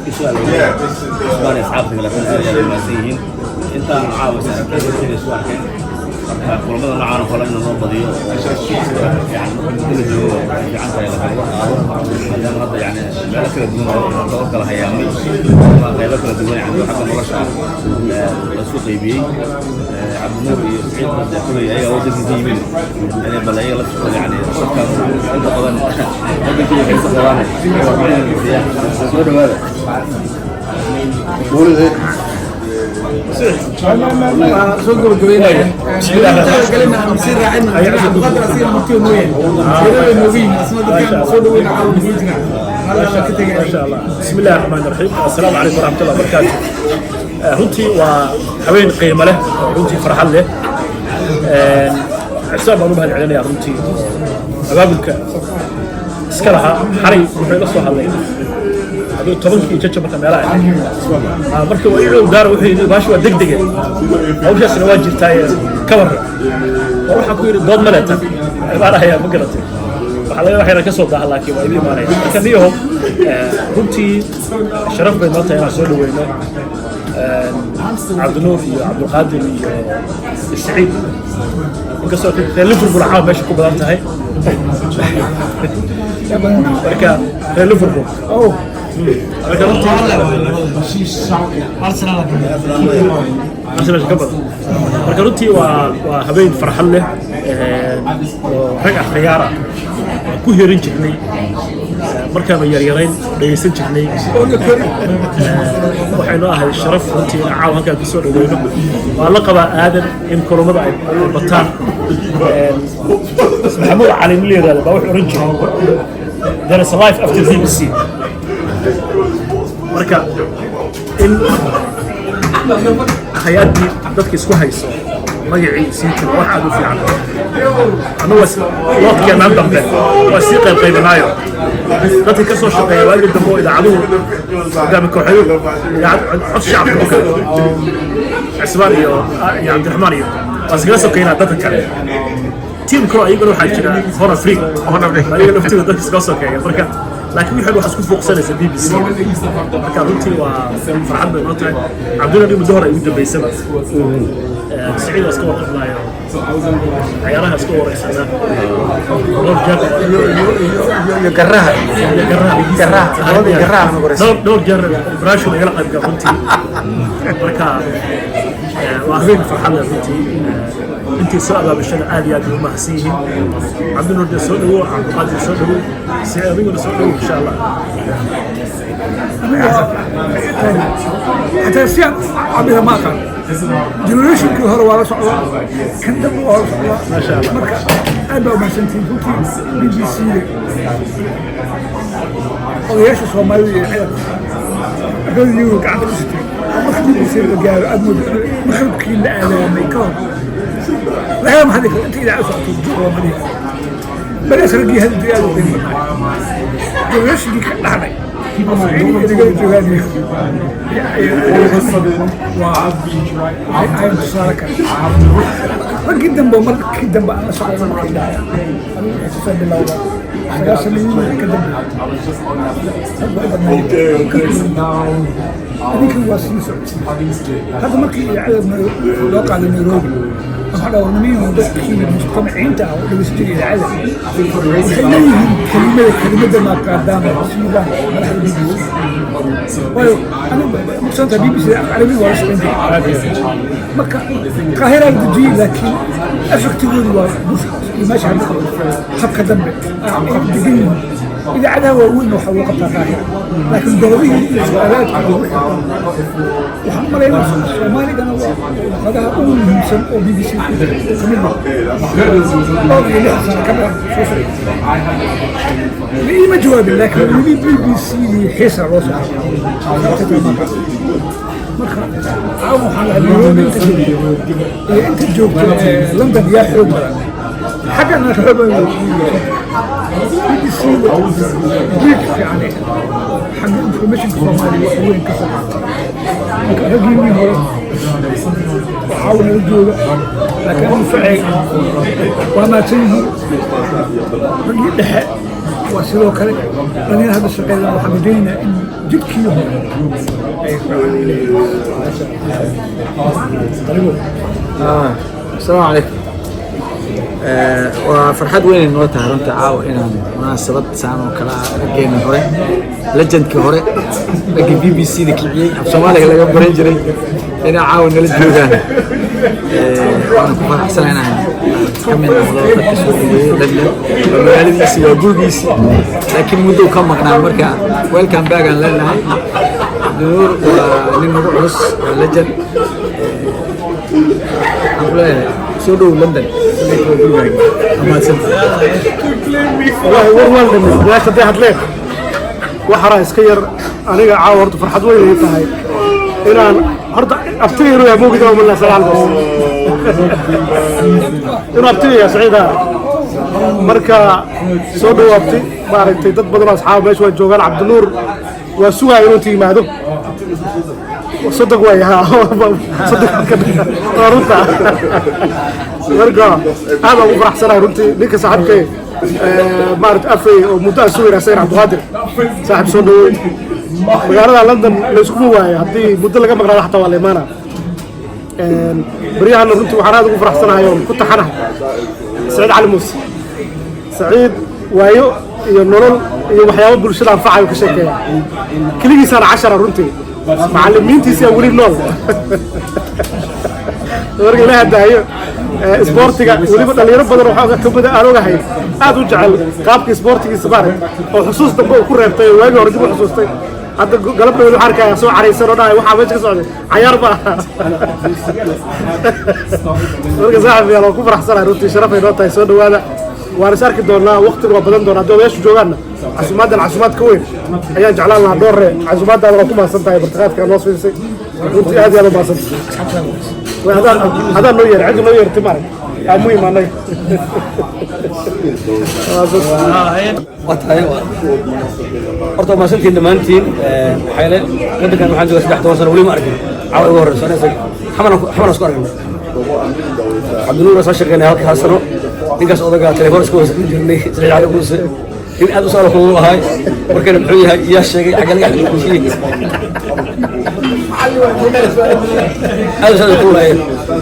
Dadkii soo adeegay Cusmaan iyo asxaabta kale aad iyo aad u mahadsan yihiin. Intaan caawisa arkay, runtii isu arkeen. Marka kulamada noocaan oo kale in loo badiyo oo sida yani marka muddo la joogo ay fiican tahay la kala qaado, maadaama hadda yani meelo kala duwan oo loo kala hayaamay ama qaybo kala duwan yani xagga nolosha ah la isku qaybiyey. Cabdinuur iyo Saciid hadda kuley ayaga waddankii ka yimid inay bal ayaga laftooda yani dadkan inta badan waddankii waxay ka qabaan warbixin siiyaan. Soo dhawaada. Mawlid. Soo gabagabeynaya galina aan sii raacin Cabdiqaadir, asiga martiyo mooyee nooga yimid asna dadkaan soo dhaweyna caawa nagula jira ka tegay. ما شاء الله. بسم الله الرحمن الرحيم، السلام عليكم ورحمة الله وبركاته. Runtii waa haween qiimo leh oo runtii farxad leh. Cisaan baan u mahad celinaya runtii oo abaabulka iska lahaa. Xalay wuxuu ila soo hadlay aduu 10-kii jaja marka meelaha ahayd. Marka waa ii daara, wuxuu yidhi baashi waa degdege, hawshaasna waa jirtaaye ka warran. War waxaan ku yidhi dood ma leetan imaanaya, ma garatay? Waxaa laga waxayna ka soo daaha, laakiin waa idin imaanaya. Marka niyahow, runtii sharaf bay noo tahay inaan soo dhaweyno Cabdinuur iyo Cabdulqaadir iyo Saciid, inkastoo reer Liverpool caawa meesha ku badan tahay. Marka reer Liverpool, marka runtii Arsenal ka badan. Marka runtii waa habeen farxad leh oo rag akhriyaar ah waan ku herin jirnay markaanu yaryarayn oo dhegaysan jirnay. Waxaynu ahay sharaf runtii inaan caawa halkaan kusoo dhaweyno. Waa la qabaa aadan in kulamada ay bataan. Maxamuud Cali nin la yihahdo baa wuxuu oran jiray, "There is a life after BBC." Marka in hay-addii dadka isku hayso magacii sii jiro wax aad u fiican. Annagu loodkeenaan dambe waa sii qaybqaybanaayo dadka ka soo shaqeeya waagii dambe oo idaacaduhu hogaami kooxeeyo, idaacad cod shacabka oo kale, Cismaan iyo Cabdiraxmaan iyo waa iskaga sokeynaa dadka kale. Tiim kaloo ayaguna waxaa jira Horn Africa, ayaga laftooda dadka iskaga sokeeya. Marka laakiin wixii waxaa isku fooqsanaysa BBC. Marka runtii waa farxad bay noo tahay. Cabdullah muddo hore ay ugu dambeysaba. Saciid waa iska warqabnaayo, ciyaaraha iska wareysana dhowr jeer. Iyo garaha. Iyo garaha. Garaha, qoladii garaha nagu wareysan. Dhowr jeer barnaamijka igala qayb gala runtii. Marka waa habeen farxad leh runtii. Intii soo abaabishana aad iyo aad bay u mahadsan yihiin. Cabdinuur dee soo dhawow, Cabdiqaadir soo dhawow, Saciid adiguna soo dhawow insha Allah. Xataa si aan cabira ma aqaan. Generationkii hore waa la socdaa, kan dambe waa la socdaa. Maasha Allah. Marka aad baa umahadsantihiin runtii. BBC da odayaasha Soomaalida iyo ciidanka radio gacanta ku siteen marka BBC la gaaro, aad moodo maqribkii la aadaamay ka hor lagama hadli karo inta idaacad socoto. Joog ma dhihi karo bariis. Raggii hadda aad u qiimo badnaa, generationkii ka dhaxlay nagala joogaan waa ayan tusaale kale. Raggii dambe, markii dambe aan la shaqeyno, markay dhacay anigu waxay kusoo bilowda 90-yadii ka dambe, rag waa badnaayeen. Adinka waa sii socotay. Hadda markii idaacada loo qaaday Nairobi, waxaa dhaw nimin dadkii mujtamaciinta ah oo dhegeysan jiray idaacada waxay leeyihiin kelimada maa qaadaan oo siibaan madaxda BBC. Waayo anigu muqsanta BBC af Carabi waa la shaqeyn jiray. Marka Qaahira la dejiyey, laakiin effectigoodu waa bush iyo meesha hadda habka dambe ay degan yihiin. Idaacadaha waaweyn waxaa loo qabtaa Qaahira, laakiin gobolihii iyo su-aalaadka iyo wixii dhan waxaan u malaynaa Soomaaligana waa luqadaha ugu muhiimsan oo BBC ka mid ah. Dhowr iyo lix sano ka badan soo socday iima jawaabin, laakiin weli BBC dii xiisa loo soo qabtaa. Marka caawa waxaan lahaa Nairobi inta joogto iyo inta joogto London yaa xoog badan? Xaggana ka xoog badan BBC da wiig fiican xagga informationka Soomaaliya wax weyn ka soo qaatay. Marka raggiinii hore waxaa nala jooga, laakiin anu facey waa mahadsan yihiin. Raggii dhexe waa sidoo kale, dhalinyar hadda shaqeeyana waxaan rajaynaynaa in Jidkii hore ay rabaan inay darigo. Asalaamu calaykum. Waa farxad weyn inoo tahay runta caawa inaan munaasabad saan oo kale ah raggeena hore, legendkii hore, raggii BBC da kiciyey, af Soomaaliga laga baran jiray, inay caawa nala joogaan. Waan ku faraxsanahay inaan ka mid noqdo dadka soo dhaweeyey London. Waa magaaladiisi, waa gurigiisi, laakiin muddo ka maqnaa. Marka welcome back aan leenahay. Cabdinuur waa nin nagu culus, waa legend. Waxaan ku leeyahay soo dhow London, waa gurigaaga. Waa mahadsantahay. Wallahi war waan dhamay bilaasha hadday hadleen wax horaa iska yar. Aniga caawa horta farxad weyn ay tahay inaan horta abtiga inuu yahay moogida oo malaa salaal bas inuu abtiga yahay Saciid. Marka soo dhow abti, maaragtay, dad badan oo asxaab meesha waa joogaan. Cabdinuur waa sugaya inuu yimaado. Sodog waay, ha, sodog waa runta. Marka aad baan ugu faraxsanahay runtii ninka saaxiibkay, maarata, afey oo muddo aan sugayna asagana. Cabdiqaadir saaxiib, soo dhaweey. Magaalada London la iskuma waayo, haddii muddo laga maqnaado xataa waa la imaanaa. Baryahana runtii waxaan aad ugu faraxsanahay oon ku taxanahay Saciid Cali Muuse. Saciid waayo iyo nolol iyo waxyaabo bulshada anfacayo ka sheekeeya. Keligiisaana cashara runtii, macallimiintiisa weli nool. Marka ilaha daayo isboortiga, weliba dhalinyaro badan waxaa kamida aan ogahay aad u jecel qaabka isboortigiisa, maarag, oo xusuus dambe uu ku reebtay oo waagii hore dib u xusuustay. Hadda galab dhaweed waxaan arkaya soo caraysan oo dhahay waxaa meesha ka socday cayaar ma aha. Marka saaxib yaal, waan ku faraxsanahay runtii, sharafay noo tahay. Soo dhawaada, waan is arki doonaa, waqtiga waa badan doonaa. Haddii odayaashu joogaanna casuumaaddan casuumaad ka weyn ayaan jeclaan lahaa. Dhoorre, casuumaaddaada waa ku mahadsan tahay, martiqaadka noo siisay runtii aad iyo aad u mahadsantahay. Adaan noo yeeray, cidda noo yeertay, maarag, aa muhiim annaga. Waa tahay, horta waa mahadsantihiin dhammaantiin. Maxaa yeele waddankan waxaan joogaa 13 sano, weli ma arkin caawa igu horreyso. Aniga xamar xamar isku aragnay. Cabdinuur soo shaqeynay halka hal sano. Ninkaas odaga telefoon isku wada jirnay. Saciid Cali Muuse nin aad u soo kulul ahay. Markana muxuu yahay yaa sheegay xagga laga xaqiijiyey, aad u soo kululay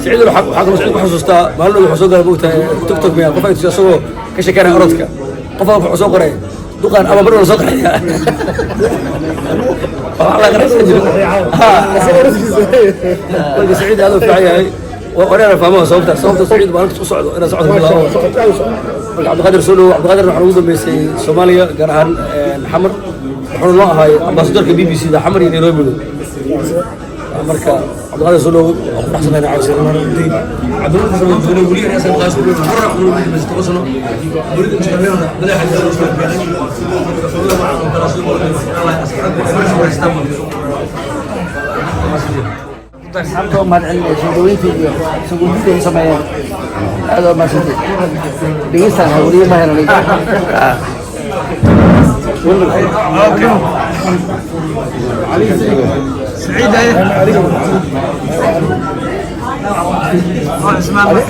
Saciid. Waxaa kaloo Saciid ku xasuustaa maalin wuxuu soo galay, moogtahay, TikTok miya, qof ay tusay isagoo ka sheekeynaya orodka. Qof wuxuu soo qoray duqaan ama mar soo qaxaya wax la qaraysan jiro. Marka Saciid aad u fiican yahay, wareer fahmo sababta Saciid maalinta u socdo inaa socodka bilaabo. Marka Cabdiqaadir soo dhowo. Cabdiqaadir waxaa ugu dambeysay Soomaaliya, gaar ahaan Xamar, wuxuuna noo ahay ambaasadorka BBC da Xamar iyo Nairobi. Marka Cabdiqaadir soo dhowo, waan ku faraxsanahay cawsi. Cabdiqaadir weli asaga qaas u dhowo hore ugu dambeysay 10 sano weli mustaqbalka madaxa soo keenay. Marka Soomaalida waxaa oo kala soo qoray. Asxaabta oo mahad celinaya soo dhaweyntii iyo soo gudbinta ay sameeyeen. Aad oo mahadsantihiin. Dhegeystaan weliba ma helan.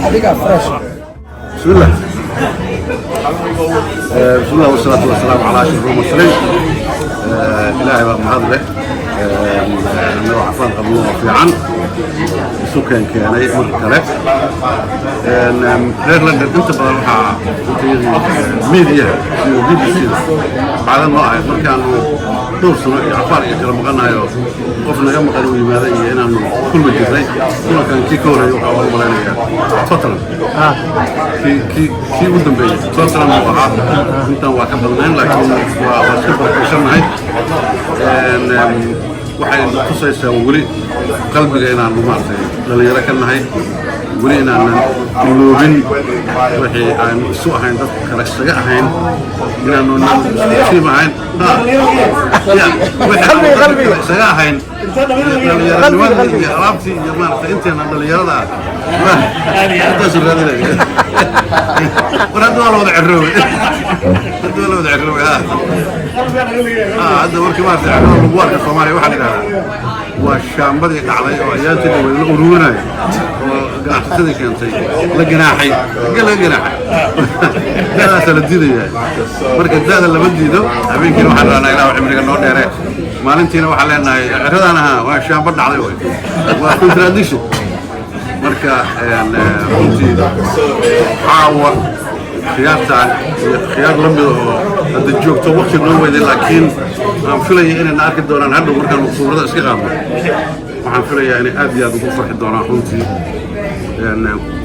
Adiga fresh. بسم الله، بسم الله والصلاة والسلام على أشرف المرسلين. إلهي baa mahad leh anagoo cafaan qabno oo fiican isu keen keenay mar kale. Reer London inta badan waxaa intayadii media iyo BBC da caado noo ahayd markaanu dhowr sano iyo cabaar iyo kala maqanayo, qof naga maqan uu yimaada iyo inaanu kulmi jirnay. Kulankan kii ka horreeyay waxaa ugu malaynayaa Tottenham, kii ugu dambeeyey Tottenham uu ahaa. Intan waa ka badnayn, laakiin waa iska barakaysannahay. Waxay tusaysaa weli qalbiga inaanu maaragtay dhalinyaro ka nahay, weli inaanan iloobin wixii aanu isu ahayn, dadka kale isaga ahayn, inaanu tiim ahayn. Ya, wixii aanu dadka kale isaga ahayn, dhallinyaronimadii iyo alaabtii iyo maaragtay inteena dhalinyarada ah intaasu raadinaya. War hadda waa la wada ciroobay, hadda waa la wada ciroobay. Ha, hadda markii maaragtay cirrada lagu arka Soomaaliya waxaa la yidhahdaa waa shaambadii dhacday oo ayaantii dhaweyd la ururinaayo oo ganacsatadii keentay la ganaaxay. Xaggee laga ganaaxay? Da'daasaa la diidayaa. Marka da'da lama diido. Habeenkiina waxaan rabnaa Ilaah cimriga noo dheere. Maalintiina waxaan leenahay ciradaan ahaa waa shaamba dhacday wey, waa contradiction. Marka runtii caawa khiyaartaan iyo khiyaar la mida oo hadda joogto waqti noo weyday, laakiin aan filaya inayna arki doonaan hadhow markaan suurada iska qaadno. Waxaan filayaa inay aad iyo aad ugu farxi doonaan runtii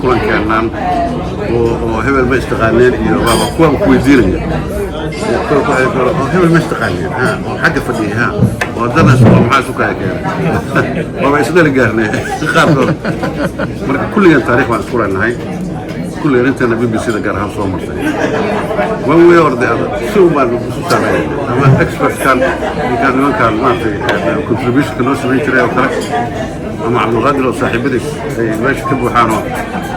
kulankeennan oo hebel ma istaqaaneen iyo waaba kuwaaba ku weydiinaya kuwa ku xiri karo oo hebel ma istaqaaneen ha oo xagga fadhiyay ha oo haddana isku maxaa isu kaya keenay, waaba isdhali gaarnay qaarkood. Marka kulligan taariikh baan isku leenahay, kulligan inteena BBC da gaar ahaan soo martay, one way or the other si un baan isu saameynay, ama expertkan ninkaan nimankaan maaragtay contributionka noo samayn jiray oo kale, ama Cabdulqaadir oo saaxiibadiis ay meesha ka buuxaan oo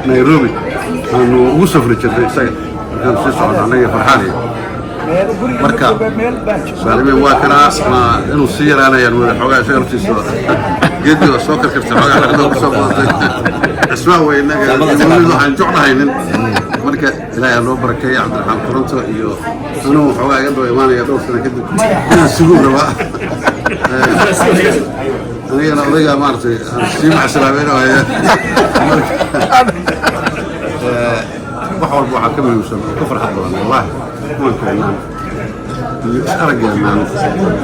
Nairobi aanu ugu safri jirnay isaga markaan sii socno annaga Farxaan iyo marka Saalimiin. Waa kanaa ma inuu sii yaraanayaan wada xoogaa isaga laftiisa geedii waa soo karkartay, xoogaa dhaqda ku soo badatay. Cismaan wey innaga weli waxaan jeclahaynin. Marka Ilaahay ha noo barakeeya Cabdiraxmaan Koronto iyo anuu xoogaa iga daba imaanaya dhowr sano kadib inaan suguu rabaa. Anigana odaygaa maaragtay aan sii macsalaameyn haya. Marka wax walba waxaa ka muhiimsan oo ka farxad badan wallaahi kulankeennan iyo is-araggeennan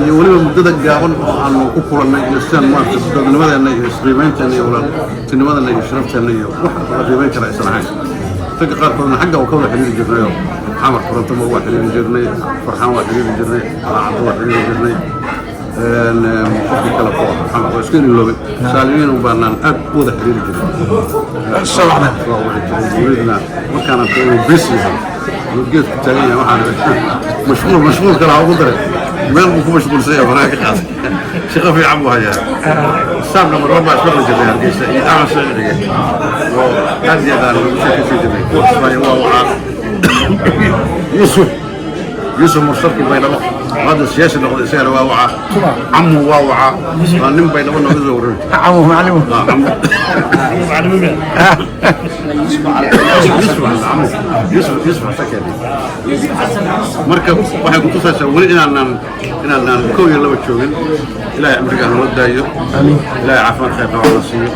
iyo weliba muddada gaaban oo aanu ku kulannay iyo sidaan maaragtay dadnimadeenna iyo isqiimeynteenna iyo walaaltinimadeenna iyo sharafteenna iyo wax la qiimeyn kara aysan ahayn. Ragga qaarkoodna xagga oo ka wada xiriiri jirnayoo Xamar Korontoma waa xiriiri jirnay, Farxaan waa xiriiri jirnay, Alaacaddo waa xiriiri jirnay, qofkii kale ku Xamar waa iska iloobay, Saalimiin un baanaan aad u wada xiriiri jirnay, soo wici jiray. Welidna markaan arkay inuu busy yahay inuu geedku taagan yahay, waxaan mashquul mashquul kale ha ugu daray, meel buu ku mashquulsan yahay, faraha ka qaaday, shaqo fiican buu hayaa. Saabna marmar baa ismaqli jirnay Hargeysa iyo Axmed Sicdige oo aad iyo aad aan ugu sheekaysan jirnay. Kuwa Kismaayo waa wacaa, Yuusuf Mursalki Baydhabo hadda siyaasi noqday isagana waa wacaa, Camu waa wacaa, waa nin Baydhabo nooga soo warramay. Camu macalimu. Camu Yusuf, Camu Yusuf, Yusuf Xasan. Marka waxay ku tusaysaa weli inaanaan kow iyo laba joogin. Ilaahay cimrigaa nala daayo, Ilaahay caafimaad khayr qaba na siiyo,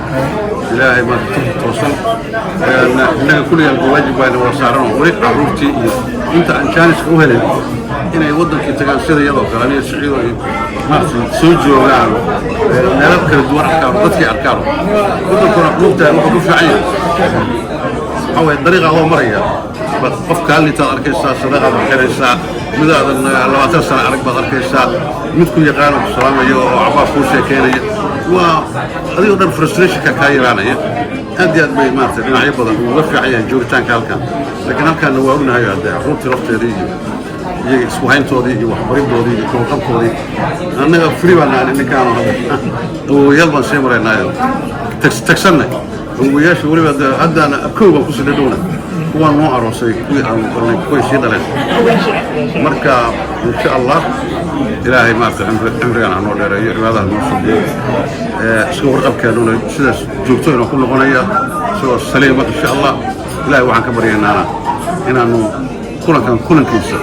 Ilaahay maanta toosan. Innaga kulligaan waajib baana wada saaran oo weli carruurtii iyo inta aan jaaniska u helin inay waddankii tagaan sida iyadoo kale aniga Siciido ay maaragtay soo joogaan, meelo kala duwan arkaan, dadkii arkaan. Waddankuna moogtahay wuxuu ku fiican yahay waxaa waye dariiqa adoo maraya baad qof kaa liitaad arkaysaa, sadaqaad bixinaysaa, midaadan 20 sano arag baad arkaysaa, mid ku yaqaano ku salaamayo oo cabaar kuu sheekeynaya. Waa adigoo dhan frustrationka kaa yaraanaya. Aad iyo aad bay maaragtay dhinacyo badan uga fiican yahay joogitaanka halkan, laakiin halkaanna waa ognahay haddee carruurtii lafteedii iyo iyaga isku hayntoodii iyo waxbariddoodii iyo kawaqabkoodii. Annaga free baan nahay, ninkaano hadda awowayaal baan sii maraynaayo tagsannay awowayaasha weliba haddaana abkow baan kusii dhadhowna, kuwaan noo aroosay, kuwii aan qalnay, kuway sii dhaleen. Marka insha Allah Ilaahay maarata cimrigan ha noo dheereeyo, cibaadaha noo sugiyo, iska warqabkeennuna sidaas joogto inuu ku noqonaya isagoo saliima insha Allah. Ilahay waxaan ka baryaynaana inaanu kulankan kulankiisa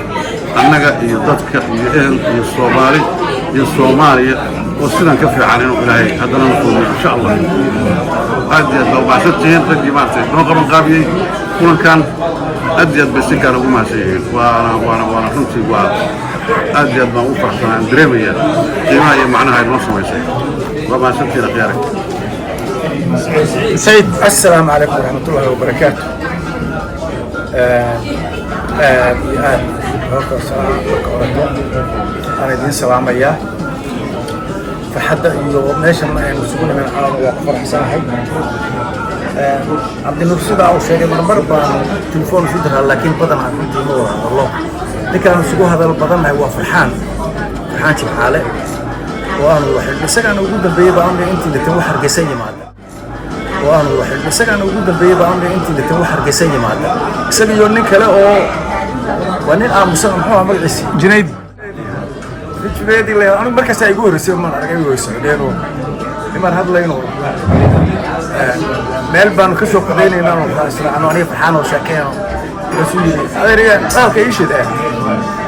annaga iyo dadka iyo ehel iyo Soomaali iyo Soomaaliya oo sidan ka fiican inuu Ilaahay haddana na kulmiyo insha Allah. Aad iyo aad baa umahadsantihiin raggii maaragtay noo qaban qaabiyey kulankan, aad iyo aad bay si gaara ugu mahadsan yihiin. Waana runtii waa aad iyo aad baan ugu faraxsanaa, aan dareemaya qiimaha iyo macnaha ay noo samaysay. Waa mahadsantihiin akhyaare. Saciid. السلام عليكم ورحمة الله وبركاته. Aad iyo aad horta marka horeto aan idiin salaamayaa. Farxadda iyo meeshan aynu isugu nimin caawa waa ku faraxsanahay. Cabdinuur sidaa uu sheegay, marmar baan telefoon isu diraa, laakiin badanaa runtii ma wada hadallo. Ninkaan isugu hadal badannahay waa Farxaan, Farxaan Jimcaale oo aanu wada xidhiidh. Isagaana ugu dambeeyey baan intii latan wax Hargeysa yimaada oo aanu wada xidhiidh. Isagaana ugu dambeeyey baan intii latan wax Hargeysa yimaada, isaga iyo nin kale oo waa nin aamusan, muxuu ahaa magaciisi? Junayd. Junayd la anigu markaas ay igu horreysay maan aragay, way socdeen oo nimaan hadlayno meel baanu ka soo qadaynaynaa oo israacno aniga Farxaan oo sheekeyno. Markaasuu yidhi, "Adeeriga qaalka ii shid,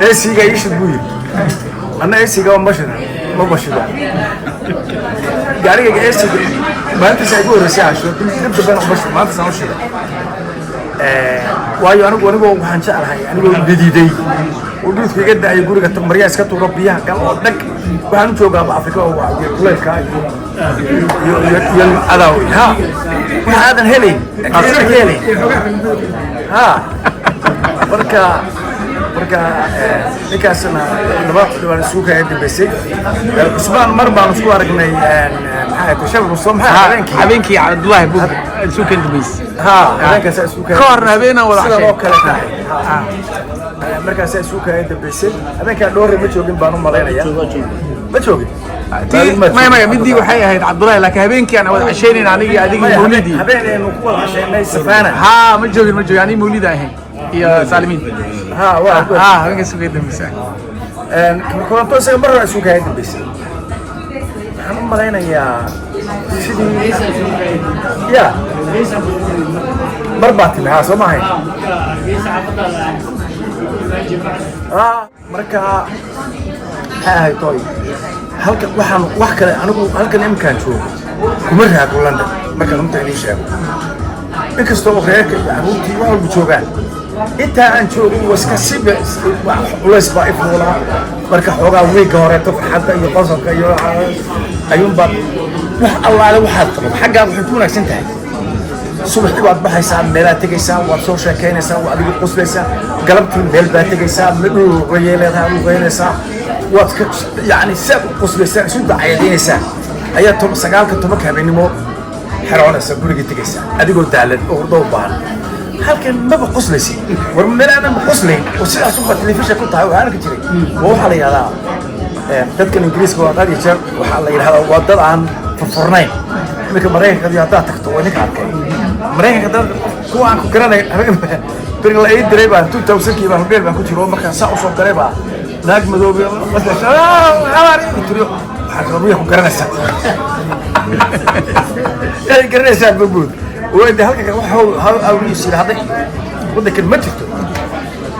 AC-ga ii shid," buu yidhi. Anna AC-ga ma shidan. Maba shido gaarigayga AC maalintaas ay igu horreysay aan shido. Dib dambena uma shido, maalintaas aan u shiday, waayo anigu anigoo waxaan jeclahay anigoo dhididay oo dhididku iga da'ayo guriga maryaa iska tuuro, biyaha gal oo dhag. Waxaan u joogaaba Afrika oo waa iyo kuleylka iyo nimcadaa wey. Ha, waxa aadan helayn aadan ka helayn. Ha, marka ninkaasna laba waan isugu kaga dambeysay. Cusmaan mar baan isku aragnay, maxaa ahayd, shalay soo maxaa habeenkii. Habeenkii Cabdullaahi bug isu kan dambeysay. Ha, habeenkaas isku kaga Ka horna habeenaan wada sidan oo cashay. kale tahay. Markaasaa isugu kaga dambeysay habeenkaa. Dhoore ma joogin baan u malaynaya, ma joogin. Maya, maya, midii waxay ahayd Cabdullaahi, laakiin habeenkii aan wada cashaynayna anigii adigii Maya, Mawlidii. Habeenaynu ku wada cashaynay Safaana. Ha, ma joogin, ma joogin, anigi Mawlida ahayn iyo Saalimiin. Ha, waa. Ha, habeenkaas isu kaga dambeysay. Koronto isaga mar hore isugu kaga dambeysay, waxaan u malaynayaa sidii ya mar baa timi. Ha, soo ma ahayn? Marka maxay ahayd toy halkan waxaan wax kale anigu halkan imkaan joogo kuma raago London. Markaan runta idiin sheego, inkastoo oo reerka iyo carruurtii wax walba joogaan, intaa aan joogin waska siba culays baa ifuulaa. Marka xoogaa wiigga horeeto farxadda iyo qosolka iyo ayuunbaa wax allaale waxaad qabato. Xaggaa waxay ku wanaagsan tahay, subaxii waad baxaysaa, meelaad tegaysaa, waad soo sheekaynaysaa, waa adigu qoslaysaa. Galabtii meel baad tegaysaa, midhuuqayay leedahay, luqaynaysaa, waad ka yacni siaad u qoslaysaa, isu dacayadaynaysaa ayaa 9-ka 10-ka habeenimo xeroonaysa, gurigii tegaysaa adigoo daalan oo hurdo u baahan. Halkan maba qoslaysid. War meel aanan qoslayn oo sidaas uba telefishan ku tahay waxaan arki jiray. Waa waxaa la yidhahdaa dadkan Ingiriiska waa had iyo jeer waxaa la yidhahdaa waa dad aan furfurnayn. Iminka Maraykanka iyo haddaad tagto, waa ninka arkay Maraykanka dad kuwa aan ku garanay. Beri la ii diray baan 2000-kii baan hodheel baan ku jiro. Markaan saa usoo galay baa naag madoobe tiri, waxaan rabaa ku garanaysaa, yaay garanaysaa maguud wade. Halka wax hawl awriis yidhaahda iyo waddankan ma jirto.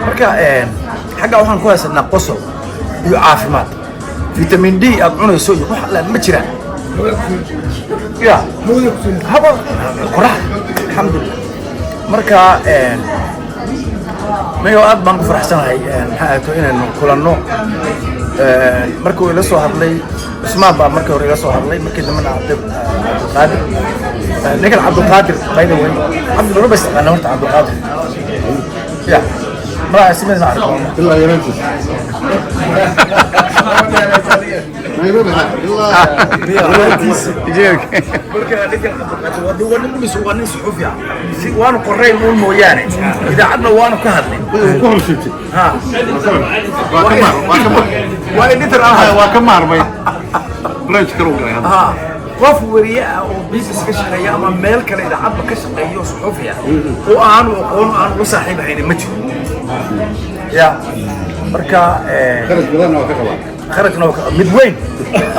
Marka xagga waxaan ku haysanaa qosol iyo caafimaad, vitamin D aad cunayso iyo wax alla ma jiraan ya haba qoraxda, alxamdulillah. Marka mayo aad baan ku faraxsanahay, maxaa ahaato, inaynu kulanno. Markuu ila soo hadlay Cusmaan baa markii hore ila soo hadlay, markii dambena Cabdulqaadir. Ninkan Cabdulqaadir, by the way, Cabdi lama bas taqaana horta Cabdulqaadir ya magaca simeesna arko. Ilaa yaraantiis Nairobi, ha, ilaa Marka ninkan Cabdulqaadir waa nin ulis, waa nin suxufi ah. Waanu qorayn uun mooyaane idaacadna waanu ka hadlay. Ku horshitay. Ha. Waa ka maar Waa editor ah. Waa ka maarmay, branch kale u galay hadda. Ha, qof wariye ah oo business ka shaqeeya ama meel kale idaacadba ka shaqeeyo, suxufi ah oo aanu aqoon aanu la saaxiib haynin ma jiro ya. Marka kharaj badanna waa ka qabaa. Kharajna waa mid weyn.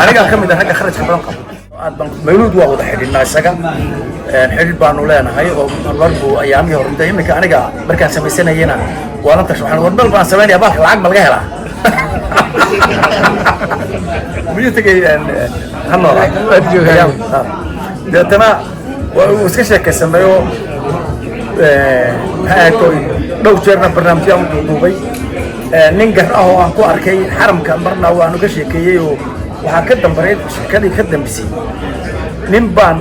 Anigaa ka mid ah ragga kharajka badan qaba. Aad baan Mawluud waa wada xidhiidhnaa isaga. Xidhiidh baanu leenahay oo mar buu ayaamihii hore inta iminka aniga markaan samaysanayena waa la tasho. Waxaan war meel baan samaynaya, baalka lacag ma laga helaa? Miyuu tegay? Ha noolaa. Waad joogaa. Deetana waa uu iska sheekaysanay oo maxay ahayd toy dhowr jeerna barnaamijyaan u duuduubay. Nin gar ah oo aan ku arkay xaramka marna waanu ka sheekeeyey oo waxaa ka dambareyd sheekadii ka dambisay. Nin baan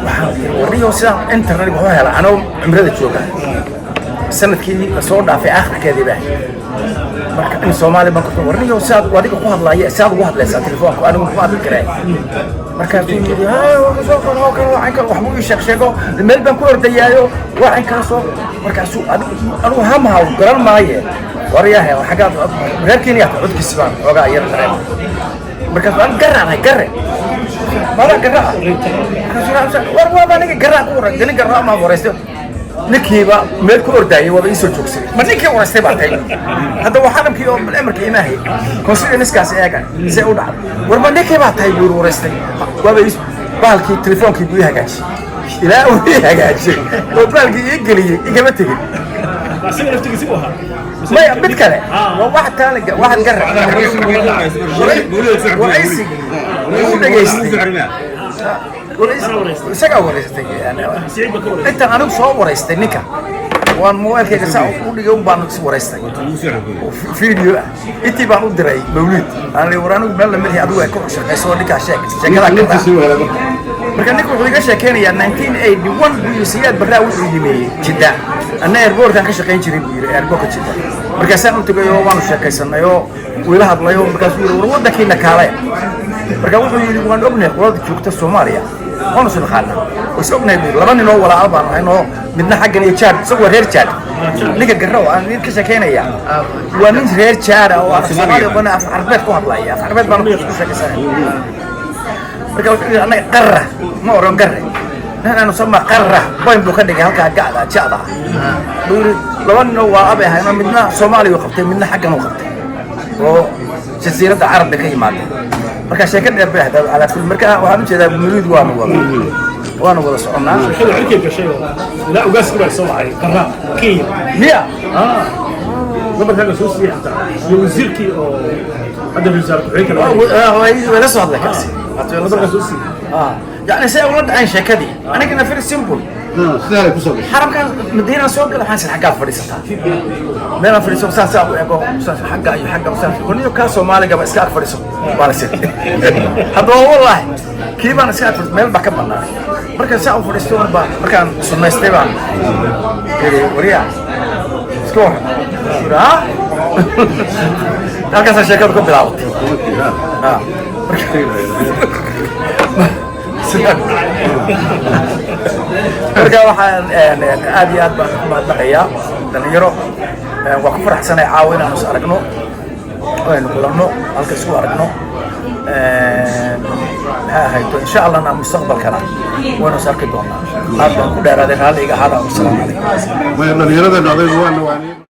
waxaan iri, warniyo sidaan internet waxu hela anoo cumrada jooga sanadkii lasoo dhaafay aakhirkeedii baa. Marka in Soomaali baan ku warniyo, sidaad adiga ku hadlaaya, sidaad ugu hadlaysaa telefoonku, anigu kuma hadli karee. Markaasuu yidhi, ha soo qoro kale waxaan kale waxbuu ii sheeg sheego, meel baan ku ordayaayo waxaan kaasoo. Markaasuu anigu hamahaw garan maaye, waryahe xaggaad reer Kenya codkiisi baan xoogaa yar dareen. Markaasuu an garaanahay garre mala garaa. Markaasuu war waaba aniga garaa ku waray nin garaa maa wareystay. Ninkiiba meel ku ordaayay waaba ii soo joogsaday, ma ninkii wareystay baa tay. Hadda waa xaramkii oo amarka imaahay constituenskaas eega see u dhacday. War ma ninkii baa tahay buu wareystay, waaba ii bahalkii telefoonkii buu ii hagaajiyey ilaa uu ii hagaajiyey oo bahalkii ii geliyey igama tegin. Asiga naftigiisi u ahaa. Maya, mid kale waa wax taaliga waxaad garra waraysigii uu dhegaystay, isagaa waraystay. Siciid baa ka wareystay. Intaan anigu soo waraystay ninka, waan mobaylkayga saa u dhigay un baan is waraystay video ah. Intii baan u diray Mawliid, aan li war anigu meel lamid adigu ay ku shaqayso oo ninkaa sheeg sheekadaa ka Naftiisii daa. Waa helay marka. Marka ninka wuxuu iga sheekeynayaa 1981 buu yiri Siyaad Barraa wuxuu yimeeyey Jidda. Anna airportkan ka shaqayn jiray buu yiri, airportka Jidda. Markaasaan u tegay oo waanu sheekaysanay oo wiila hadlay oo markaasuu yiri, "War waddankiina kaale." Marka wuxuu yidhi, "Waan ognahay qolada joogta Soomaaliya, waanu is naqaanaa, waa is ognahay," buu yidhi. "Laba nin oo walaalo baan ahay oo midna xaggan iyo Jaad, isagu waa reer Jaad." Ninka Garra oo aan nin ka sheekeynaya waa nin reer Jaad ah oo af Soomaaliya bana af Carbeed ku hadlaya, af Carbeed baan ku sheekaysanaya. Marka wuxuu yidhi, "Annaga qarra ma oran garre, nahnu nusama qarra boyn," buu ka dhigay halkaa gacda jacda buu yidhi. "Laba nin oo waa abay ahayn oo midna Soomaaliya u qabtay, midna xaggan u qabtay oo Jasiiradda Carabka ka yimaadeen." Marka sheeko dheer bay ahayd calaa kulli. Marka waxaan u jeedaa Mawliid waanu wada soconnaa. Sheekadu cirkay gashay oo ilaa ugaaskii baa soo wacay Qarraa Kenya. Miya? Nambarkaaga soo siiyey xataa iyo wasiirkii oo hadda ra'iisul wasaare ku-xigeenka laga dhigay. Way la soo hadlay kaasi. Nambarkaa soo siiyey. Yani say ula dhaceen sheekadii, anigana very simple. Sidaa ay kusoo gashay. Xaramkan Madiinaan soo gala, waxaan xaggaad fadhiisataa, meelaan fadhiiso saas saa u ego, saas xagga iyo xagga saas kuniyo kaa Soomaaligaba iska ag fadhiiso baa la siri. Haddaba wallaahi kii baan iska ag fadhiiso, meel baa ka bannaan. Markaan saa u fadhiisto un baa markaan sunnaystay baan yidhi, "Wariya, iska waran?" Yidhi, "Ha." Halkaasaa sheekadu ka bilaabatay. Ha. Marka waxaan aad iyo aad baan ku mahadnaqayaa dhalinyaro. Waa ku faraxsanay caawa inaanu is aragno oo aynu kulanno, halka isku aragno. Maxay ahayto, insha Allahna mustaqbalkana waynu is arki doonaa. Aad baan ku dheeraaday, raalli iga ahaada. Wasalaamu calaykum. Maya, dhallinyaradeennu adaygu waana waaniyey.